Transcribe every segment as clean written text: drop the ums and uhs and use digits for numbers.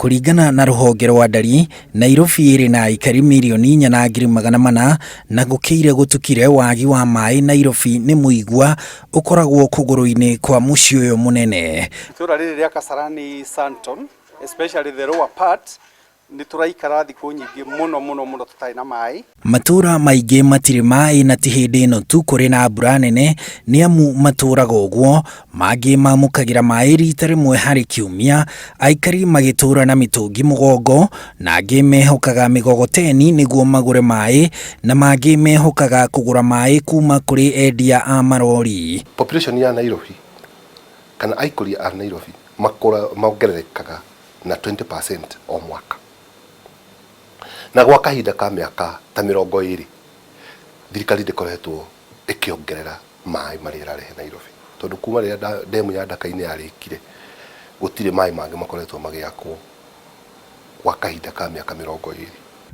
Kũringana na rũhonge rwa ndari, Nairobi ĩrĩ na aikari 4,400,000 na gũkĩire gũtukire wagi wa maĩ Nairobi nĩ mũigua ũkoragwo kũgũrũ-inĩ kwa mũciĩ ũyũ mũnene. Itũra rĩrĩ rĩa Kasarani Sandton, especially the lower part, nĩ tũraikara thikũ nyingĩ mũno mũno mũno tũtarĩ na maĩ. Matũũra maingĩ matirĩ maĩ na ti hĩndĩ ĩno tu kũrĩ na mbura nene nĩ amu matũũraga ũguo, mangĩ mamũkagĩra maĩ rita rĩmwe harĩ kiumia, aikari magĩtũũra na mĩtũngi mũgongo, na angĩ mehokaga mĩgogoteni nĩguo magũre maĩ, na mangĩ mehokaga kũgũra maĩ kuma kũrĩ endia a marori. Population ya Nairobi kana aikũria a Nairobi makũra mongererekaga na 20% o mwaka. Na gwa kahinda ka mĩaka ta 20 thirikari ndĩkoretwo ĩkĩongerera maĩ marĩa ĩrarehe Nairobi, tondũ kuma rĩrĩa ndemu ya Ndaka-inĩ yarĩkire gũtirĩ maĩ mangĩ makoretwo magĩakwo gwa kahinda ka mĩaka 20.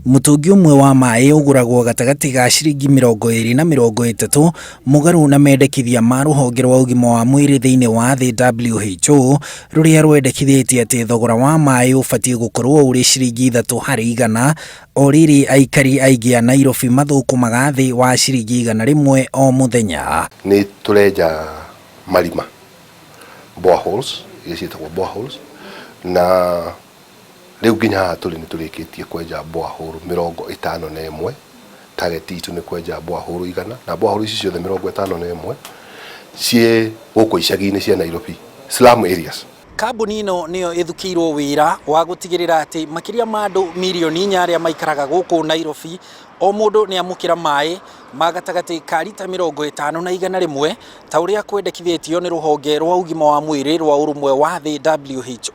Mũtũngi ũmwe wa maĩ ũgũragwo gatagatĩ ga ciringi 20 na 30, mũgarũ na mendekithia ma rũhonge rwa ũgima wa mwĩrĩ thĩinĩ wa thĩ WHO, rũrĩa rwendekithĩtie atĩ thogora wa maĩ ũbatiĩ gũkorwo ũrĩ ciringi 3 harĩ igana, o rĩrĩ aikari aingĩ a Nairobi mathũkũmaga thĩ wa ciringi 100 o mũthenya. Nĩ tũrenja marima, boreholes, iria ciĩtagwo boreholes, na rĩu nginya haha tũrĩ nĩ tũrĩkĩtie kwenja borehole 51. Target itũ nĩ kwenja borehole 100, na borehole ici ciothe 51 ciĩ gũkũ icagi-inĩ cia Nairobi, slum areas. Kambuni ĩno nĩyo ĩthukĩirwo wĩra wa gũtigĩrĩra atĩ makĩria ma andũ 4 million arĩa maikaraga gũkũ Nairobi, o mũndũ nĩ amũkĩra maĩ ma gatagatĩ ka rita 50 na 100 ta ũrĩa kwendekithĩtio nĩ rũhonge rwa ũgima wa mwĩrĩ rwa ũrũmwe wa thĩ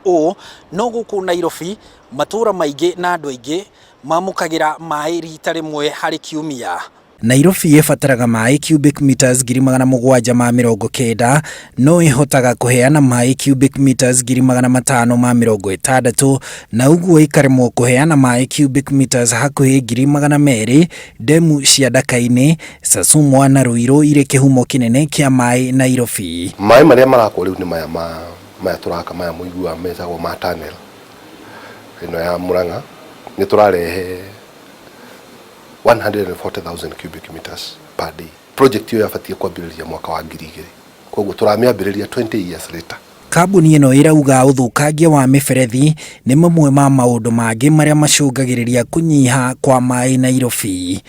WHO. No gũkũ Nairobi matũũra maingĩ na andũ aingĩ mamũkagĩra maĩ rita rĩmwe harĩ kiumia. Nairobi ĩbataraga maĩ cubic meters 790,000, no ĩhotaga kũheana maĩ cubic meters 560,000, na ũguo ĩkaremwo kũheana maĩ cubic meters hakuhĩ 200,000. Ndemu cia Ndaka-inĩ, Sasumwa na Ruiru irĩ kĩhumo kĩnene kĩa maĩ Nairobi. Maĩ marĩa marakwo rĩu nĩ maya ma maya tũraka, maya mũiguaga metagwo ma tunnel ĩno ya Murang'a, nĩ tũrarehe 140,000 cubic meters per day. Project ĩyo yabatiĩ kwambĩrĩria mwaka wa 2000, koguo tũramĩambĩrĩria 20 years later. Kambuni ĩno ĩrauga ũthũkangia wa mĩberethi nĩ mamwe ma maũndũ mangĩ marĩa macũngagĩrĩria kũnyiha kwa maĩ Nairobi.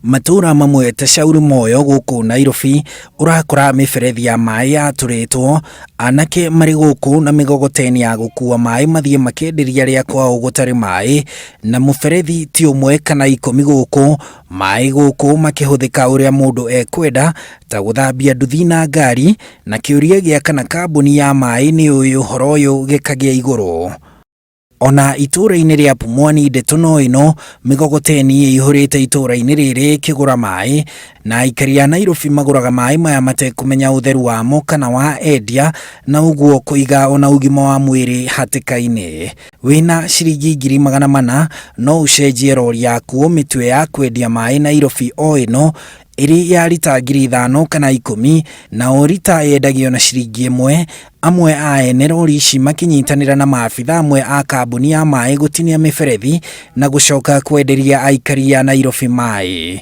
Matũũra mamwe ta Shauri Moyo gũkũ Nairobi ũrakora mĩberethi ya maĩ yatũrĩtwo, anake marĩ gũkũ na mĩgogoteni ya gũkua maĩ mathiĩ makenderia arĩa kwao gũtarĩ maĩ, na mũberethi ti ũmwe kana 10 gũkũ, maĩ gũkũ makĩhũthĩka ũrĩa mũndũ ekwenda ta gũthambia nduthi na ngari, na kĩũria gĩa kana kambuni ya maĩ nĩ yũĩ ũhoro ũyũ gĩkagĩa igũrũ. Ona itũũra-inĩ rĩa Pumwani ndeto no ĩno, mĩgogoteni ĩihũrĩte itũũra-inĩ rĩrĩ ĩkĩgũra maĩ, na aikari a Nairobi magũraga maĩ maya matekũmenya ũtheru wamo kana wa endia, na ũguo kũiga ona ũgima wa mwĩrĩ hatĩka-inĩ. Wĩna ciringi 400,000 no ũcenjie rori yaku ũmĩtue ya kwendia maĩ Nairobi o ĩno ĩrĩ ya rita 5,000 kana 10, na o rita yendagio na ciringi 1. Amwe a ene rori ici makĩnyitanĩra na maabitha amwe a kambuni ya maĩ gũtinia mĩberethi na gũcoka kwenderia aikari a Nairobi maĩ.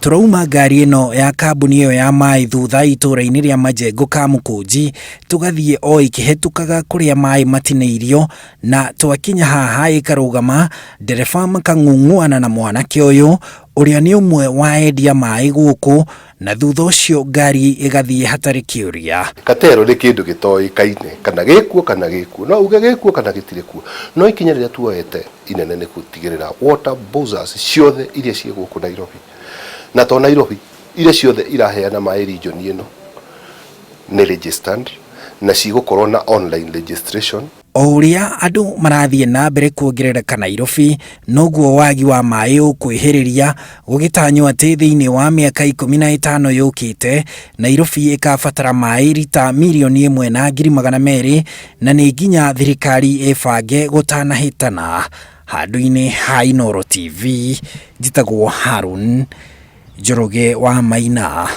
Tũrauma ngari ĩno ya kambuni ĩyo ya maĩ thutha itũũra-inĩ rĩa Majengo Kamũkũnji, tũgathiĩ o ĩkĩhetũkaga kũrĩa maĩ matinĩirio, na twakinya haha ĩkarũgama, ndereba makang'ung'uana na mwanake ũyũ ũrĩa nĩ ũmwe wa endia maĩ gũkũ, na thutha ũcio ngari ĩgathiĩ hatarĩ kĩũria. Katero nĩ kĩndũ gĩtoĩkaine kana gĩkuo kana gĩkuo, no uge gĩkuo kana gĩtirĩ kuo, no ikinya rĩrĩa tuoete inene nĩ gũtigĩrĩra water bowsers ciothe iria ciĩ gũkũ Nairobi, na to Nairobi, iria ciothe iraheana maĩ region ĩno nĩ registered na cigũkorwo na online registration. O ũrĩa andũ marathiĩ na mbere kuongerereka Nairobi, noguo wagi wa maĩ ũkwĩhĩrĩria, gũgĩtanywo atĩ thĩinĩ wa mĩaka 15 yũkĩte, Nairobi ĩkabatara maĩ rita 1,200,000, na nĩ nginya thirikari ĩbange gũtanahĩtana. Handũ-inĩ ha Inooro TV, njĩtagwo Harun Njoroge wa Maina.